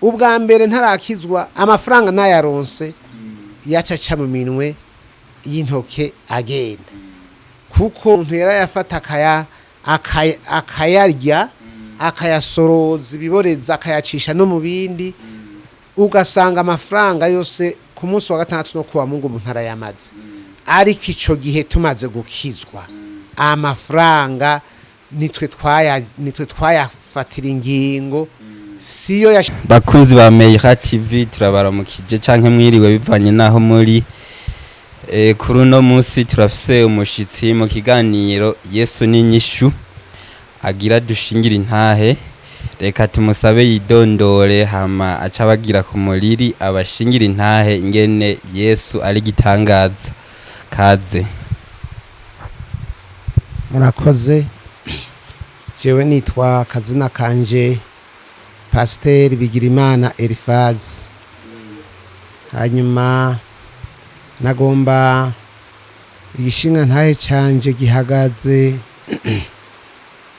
Ubwa mbere ntarakizwa, amafaranga ntayaronse, yacaca mu minwe y'intoke agenda, kuko umuntu yarayafata akayarya, akayasoroza ibiboreza, akayacisha no mu bindi, ugasanga amafaranga yose ku munsi wa gatandatu no kuwa Mungu umuntu arayamaze. Ariko ico gihe tumaze gukizwa, amafaranga nitwe twayafatira ingingo, siyo ya. Bakunzi ba Meira TV, turabaramukije canke mwiriwe bivanye naho muri. Kuri uno munsi turafise umushitsi mu kiganiro Yesu n'inyishu, agira dushingira intahe. Reka tumusabe yidondore, hama aca abagira ku muriri, abashingira intahe ingene Yesu ari gitangaza. Kaze. Murakoze. Jewe nitwa, kazina kanje, Pasiteri Bigirimana Elifazi. Hanyuma nagomba igishinga ntahe canje gihagaze,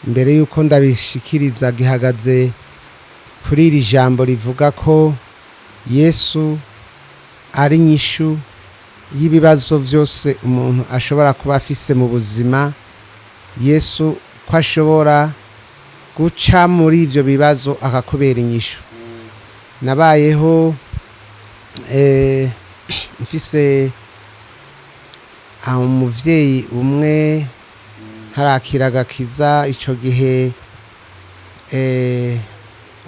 mbere yuko ndabishikiriza, gihagaze kuri iri jambo rivuga ko Yesu ari inyishu y'ibibazo byose umuntu ashobora kuba afise mu buzima, Yesu ko ashobora guca muri ivyo bibazo akakubera inyishu. Nabayeho mfise umuvyeyi umwe ntarakira agakiza. Ico gihe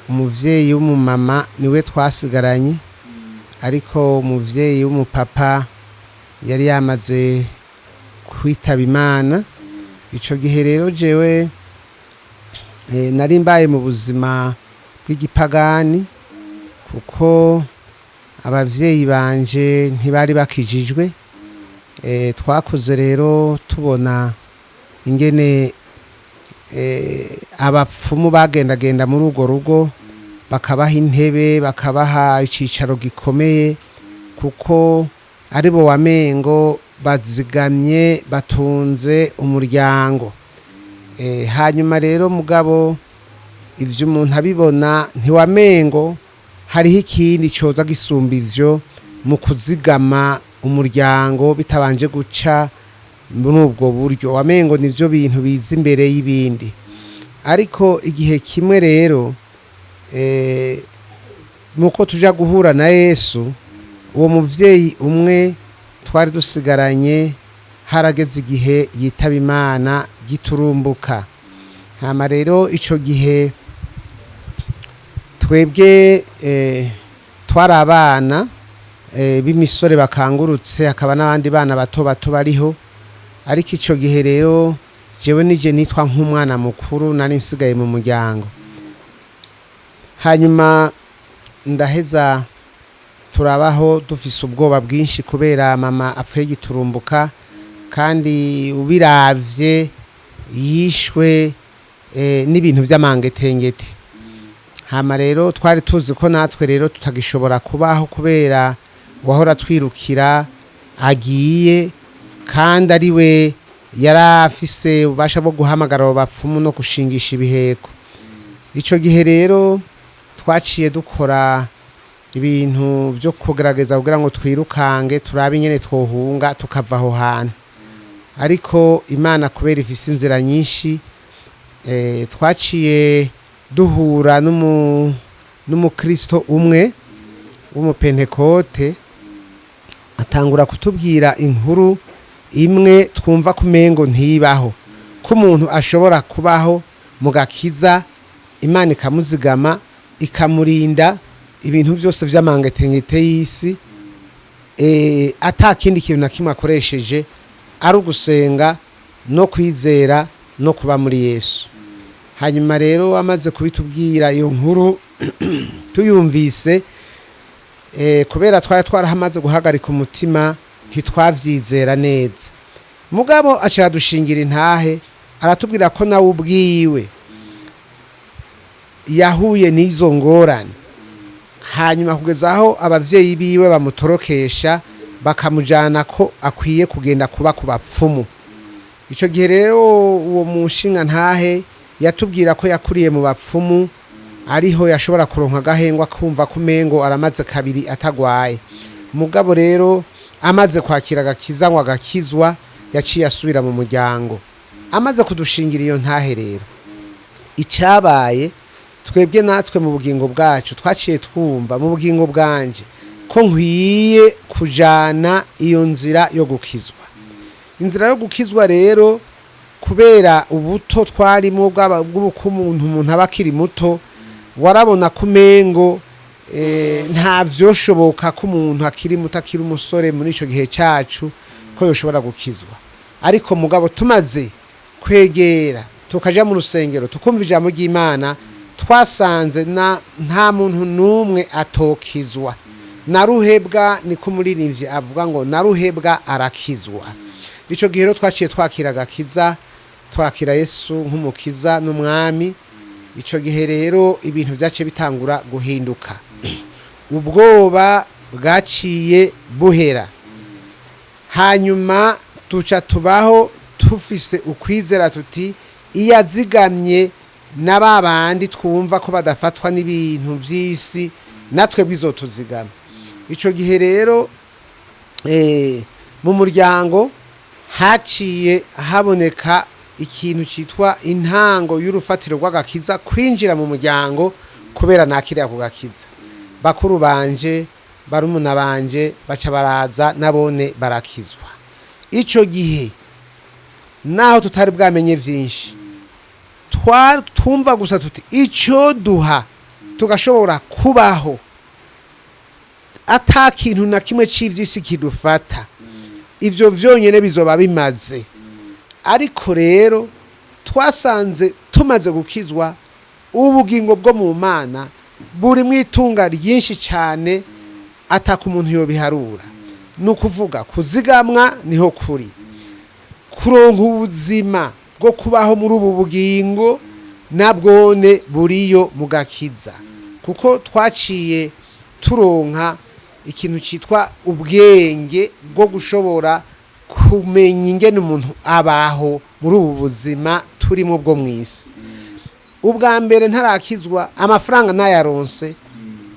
umuvyeyi w'umumama niwe twasigaranye, ariko umuvyeyi w'umupapa yari yamaze kwitaba Imana. Ico gihe rero jewe nari mbaye mu buzima bw'igipagani, kuko abavyeyi banje ntibari bakijijwe. Twakuze rero tubona ingene abapfumu bagendagenda muri urwo rugo, bakabaha intebe, bakabaha icicaro gikomeye, kuko aribo wamengo bazigamye, batunze umuryango. Hanyuma rero mugabo ivyo umuntu abibona, ntiwamengo hariho ikindi coza gisumba ivyo mu kuzigama umuryango bitabanje guca muri ubwo buryo. Wamengo nivyo bintu biza imbere y'ibindi. Ariko igihe kimwe rero, nuko tuja guhura na Yesu, uwo muvyeyi umwe twari dusigaranye harageze igihe yitaba Imana giturumbuka. Hama rero ico gihe twebwe twari abana b'imisore bakangurutse, hakaba n'abandi bana bato bato bariho. Ariko ico gihe rero jewe nije nitwa nk'umwana mukuru nari nsigaye mu muryango. Hanyuma ndaheza turabaho dufise ubwoba bwinshi kubera mama apfuye giturumbuka, kandi ubiravye yishwe n'ibintu vy'amangetengete. Hama rero twari tuzi ko natwe rero tutagishobora kubaho, kubera wahora twirukira agiye, kandi ari we yari afise ububasha bwo guhamagara abo bapfumu no gushingisha ibiheko. Ico gihe rero twaciye dukora ibintu byo kugerageza kugira ngo twirukange, turabe ingene twohunga tukava aho hantu. Ariko Imana kubera ifise inzira nyinshi, twaciye duhura n'umukristo umwe w'umupentekote, atangura kutubwira inkuru imwe twumva kumengo ntibaho, ko umuntu ashobora kubaho mu gakiza, Imana ikamuzigama, ikamurinda ibintu byose vy'amangetengete y'isi, ata kindi kintu na kimwe akoresheje, ari ugusenga no kwizera no kuba muri Yesu. Hanyuma rero amaze kubitubwira iyo nkuru, tuyumvise, kubera twari twarahamaze guhagarika umutima, ntitwavyizera neza. Mugabo aca aradushingira intahe, aratubwira ko nawe ubwiwe yahuye n'izo ngorane, hanyuma kugeza aho abavyeyi biwe bamutorokesha, bakamujana ko akwiye kugenda kuba ku bapfumu. Ico gihe rero uwo mushinga ntahe yatubwira ko yakuriye mu bapfumu. Ariho yashobora kuronka agahengwa, kumva ko umengo aramaze kabiri atagwaye. Mugabo rero amaze kwakira agakiza ngo agakizwa, yaciye asubira mu muryango. Amaze kudushingira iyo ntahe rero, icyabaye, twebwe natwe mu bugingo bwacu twaciye twumva mu bugingo bwanje ko nkwiye kujana iyo nzira yo gukizwa. Inzira yo gukizwa rero, kubera ubuto twarimo bw'ubukumuntu, umuntu aba akiri muto, warabona ko umengo nta vyoshoboka ko umuntu akiri muto, akiri umusore muri ico gihe cacu, ko yoshobora gukizwa. Ariko mugabo tumaze kwegera, tukaja mu rusengero, tukumva ijambo ry'Imana, twasanze na nta muntu n'umwe atokizwa. Naruhebwa, niko umuririmbyi avuga ngo naruhebwa arakizwa. Ico gihe rero twaciye twakira agakiza, twakira Yesu nk'umukiza n'umwami. Ico gihe rero ibintu byaciye bitangura guhinduka, ubwoba bwaciye buhera, hanyuma tuca tubaho tufise ukwizera tuti iyo azigamye na ba bandi twumva ko badafatwa n'ibintu by'isi, natwe bwizotuzigama. Ico gihe rero mu muryango haciye haboneka ikintu cyitwa intango y'urufatiro rw'agakiza kwinjira mu muryango. Kubera nakiriya ku gakiza, bakuru banje, barumuna banje baca baraza nabone barakizwa. Ico gihe naho tutari bwamenye vyinshi, twumva gusa tuti ico duha tugashobora kubaho ata kintu na kimwe c'ivy'isi kidufata, ivyo vyonyene bizoba bimaze. Ariko rero twasanze tumaze gukizwa, ubugingo bwo mu Mana buri mu itunga ryinshi cyane ataka umuntu yobiharura. Ni ukuvuga kuzigamwa niho kuri kuronka ubuzima bwo kubaho muri ubu bugingo, nabwone buriyo mu gakiza, kuko twaciye turonka ikintu cyitwa ubwenge bwo gushobora kumenya ingene umuntu abaho muri ubu buzima turimo bwo mu isi. Ubwa mbere ntarakizwa, amafaranga nayaronse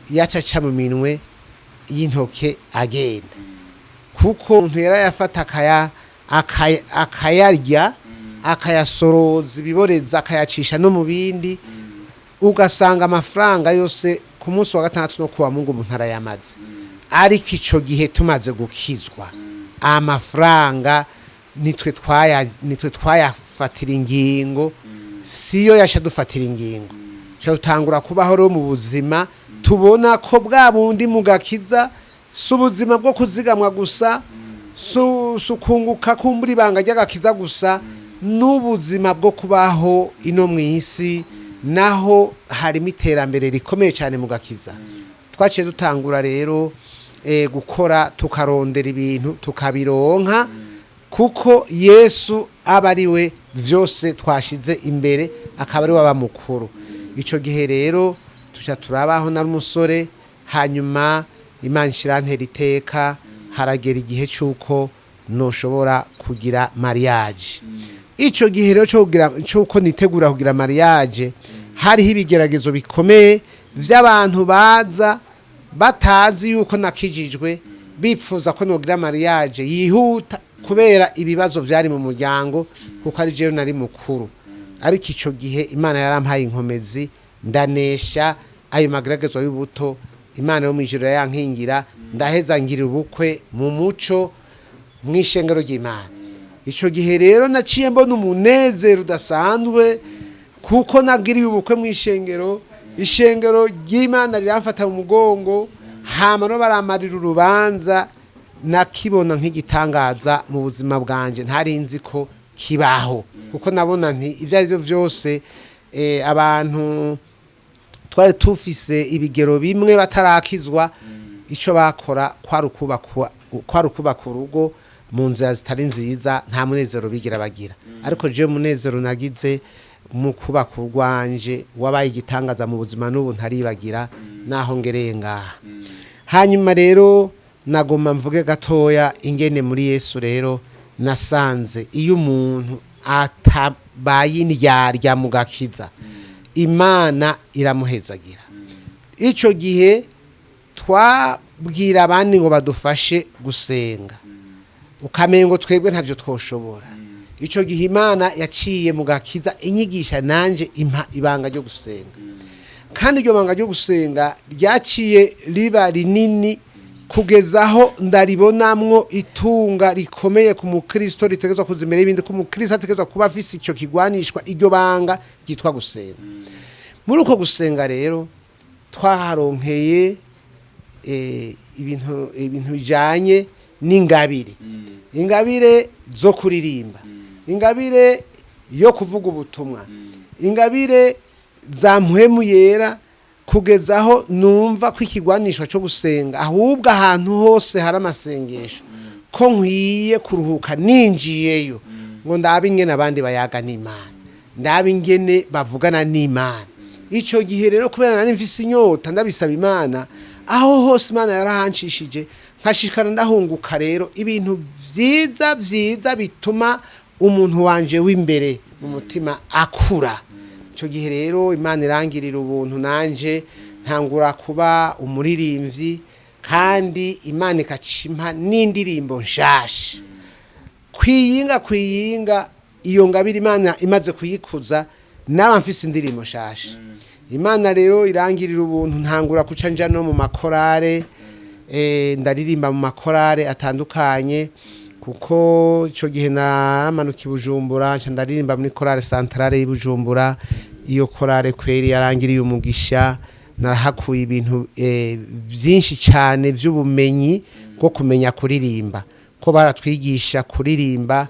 yacaca mu minwe y'intoke agenda, kuko umuntu yarayafata akayarya, akayasoroza ibiboreza, akayacisha no mu bindi, ugasanga amafaranga yose ku munsi wa gatandatu no kuwa Mungu umuntu arayamaze. Ariko ico gihe tumaze gukizwa, amafaranga nitwe twayafatira ingingo, siyo yasha dufatira ingingo. Tuca dutangura kubaho rero mu buzima tubona ko bwa bundi mu gakiza si ubuzima bwo kuzigamwa gusa, si ukunguka kumbura ibanga ry'agakiza gusa, n'ubuzima bwo kubaho ino mu isi naho harimo iterambere rikomeye cyane mu gakiza. Twaciye dutangura rero gukora, tukarondera ibintu tukabironka, kuko Yesu aba ari we vyose twashize imbere, akaba ari we aba mukuru. Ico gihe rero tuca turabaho nari umusore, hanyuma Imana ishirantera iteka, haragera igihe c'uko noshobora kugira mariage. Ico gihe rero c'uko nitegura kugira mariage, hariho ibigeragezo bikomeye vy'abantu baza batazi yuko nakijijwe, bipfuza ko nogira mariage yihuta kubera ibibazo vyari mu muryango, kuko ari jewe nari mukuru. Ariko ico gihe Imana yarampaye inkomezi, ndanesha ayo mageragezwa y'ubuto. Imana yo mw'ijuru yankingira, ndaheza ngira ubukwe mu muco mw'ishengero ry'Imana. Ico gihe rero naciye mbona umunezero udasanzwe, kuko nagiriye ubukwe mw'ishengero, ishengero ry'Imana riramfata mu mugongo, hama no baramarira urubanza. Nakibona nk'igitangaza mu buzima bwanje, ntari nzi ko kibaho, kuko nabona nti ibyo ari byo byose abantu twari tufise ibigero bimwe batarakizwa, icyo bakora kwari ukubaka urugo mu nzira zitari nziza, nta munezero bigira bagira. Ariko jewe umunezero nagize mu kubaka urwanje wabaye igitangaza mu buzima, n'ubu ntaribagira naho ngereye ngaha. Hanyuma rero nagoma mvuge gatoya ingene muri Yesu rero nasanze iyo umuntu atabaye indyarya mu gakiza. Imana iramuhezagira. Icyo gihe twabwira abandi ngo badufashe gusenga, ukamengo twebwe ntavyo twoshobora. Icyo gihe Imana yaciye mu gakiza inyigisha nanje impa ibanga ryo gusenga, kandi iryo banga ryo gusenga ryaciye riba rinini kugeza aho ndaribonamwo itunga rikomeye ku mukristo ritegerezwa kuza imbere y'ibindi, ko umukristo ategerezwa kuba afise icyo kigwanishwa, iryo banga ryitwa gusenga. Muri uko gusenga rero twaharonkeye ibintu bijanye n'ingabire, ingabire zo kuririmba, ingabire yo kuvuga ubutumwa, ingabire za mpwemu yera, kugeza aho numva ko ikigwanishwa cyo gusenga ahubwo ahantu hose hari amasengesho ko nkwiye kuruhuka ninjiyeyo ngo ndabe ingene abandi bayaga n'Imana, ndabe ingene bavugana n'Imana. Icyo gihe rero kubera nari mfise inyota ndabisaba Imana, aho hose Imana yarahanshishije nkashishikara ndahunguka rero ibintu vyiza vyiza bituma umuntu wanje w'imbere mu mutima akura. Icyo gihe rero Imana irangirira ubuntu nanje ntangura kuba umuririmbyi, kandi Imana ikacimpa n'indirimbo nshasha. Kwiyinga iyo ngabire Imana imaze kuyikuza naba mfise indirimbo nshasha. Imana rero irangirira ubuntu ntangura kuca nja no mu makorale, ndaririmba mu makorale atandukanye, kuko icyo gihe naramanuka i Bujumbura nca ndaririmba muri korale centrale y'i Bujumbura. Iyo korale kweri yarangiriye umugisha, narahakuye ibintu byinshi cyane by'ubumenyi bwo kumenya kuririmba, ko baratwigisha kuririmba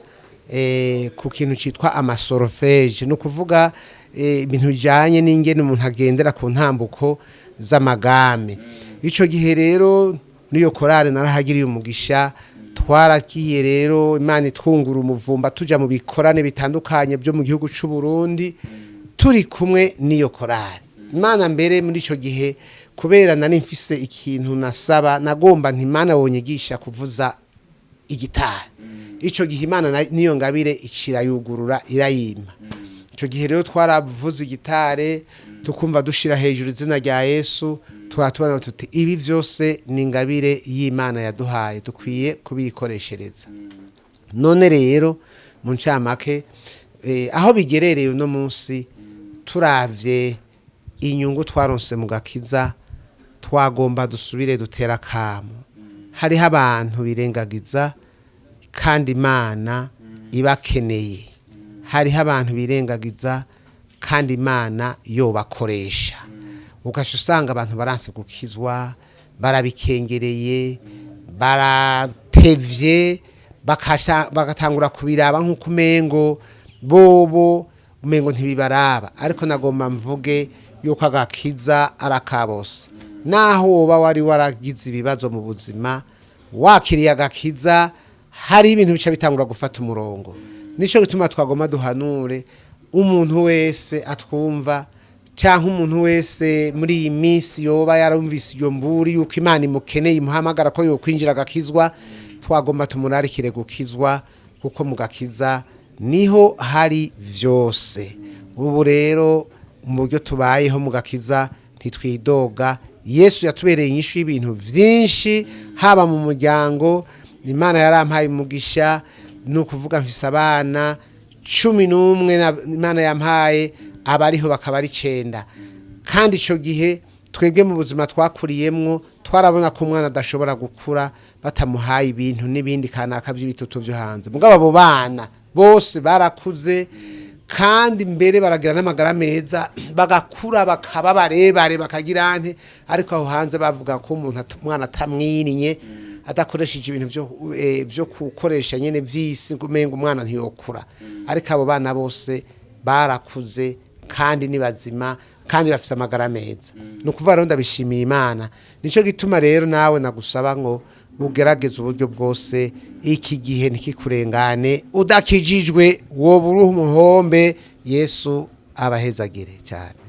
ku kintu cyitwa amasorofeje, ni ukuvuga ibintu bijyanye n'ingene umuntu agendera ku ntambuko z'amagame. Icyo gihe rero n'iyo korale narahagiriye umugisha, twaragiye rero Imana itwungura umuvumba tujya mu bikorane bitandukanye byo mu gihugu cy'u Burundi turi kumwe n'iyo korale. Imana mbere muri icyo gihe kubera nari mfise ikintu nasaba, nagomba nti Imana wonyigisha kuvuza igitari. Icyo gihe Imana niyo ngabire ikirayugurura irayima. Icyo gihe rero twaravuza igitare tukumva dushira hejuru izina rya Yesu, twatubona tuti ibi byose ni ingabire y'Imana yaduhaye, dukwiye kubikoreshereza. None rero mu ncamake aho bigerereye uno munsi, turavye inyungu twaronse mu gakiza, twagomba dusubire dutera akamo. Hariho abantu birengagiza kandi Imana ibakeneye, hariho abantu birengagiza kandi Imana yobakoresha. Ugaca usanga abantu baranse gukizwa, barabikengereye, baratevye, bagatangura kubiraba nk'uko umengo bobo umengo ntibibaraba. Ariko nagomba mvuge yuko agakiza arakabose, naho woba wari waragize ibibazo mu buzima, wakiriye agakiza hari ibintu bica bitangura gufata umurongo. Nico gituma twagomba duhanure umuntu wese atwumva, cyangwa umuntu wese muri iyi minsi yoba yarumvise iyo mburi yuko Imana imukeneye imuhamagara ko yokwinjira agakizwa, twagomba tumurarikire gukizwa, kuko mu gakiza niho hari vyose. Ubu rero mu buryo tubayeho mu gakiza ntitwidoga. Yesu yatubereye inyishu y'ibintu vyinshi, haba mu muryango. Imana yarampaye umugisha, ni ukuvuga mfise abana 11 Imana yampaye, abariho bakaba ari 9. Kandi ico gihe twebwe mu buzima twakuriyemwo twarabona ko umwana adashobora gukura batamuhaye ibintu n'ibindi kanaka by'ibitutu byo hanze. Mugabo abo bana bose barakuze, kandi mbere baragira n'amagara meza, bagakura bakaba barebare bakagira nte. Ariko aho hanze bavuga ko umuntu umwana atamwirinye, adakoresheje ibintu byo gukoresha nyene vy'isi, umenga umwana ntiyokura. Ariko abo bana bose barakuze kandi ni bazima kandi bafise amagara meza. Ni ukuvuga rero ndabishimiye Imana. Nico gituma rero nawe nagusaba ngo ugerageze uburyo bwose iki gihe ntikikurengane, udakijijwe woba uri umuhombe. Yesu abahezagire cyane.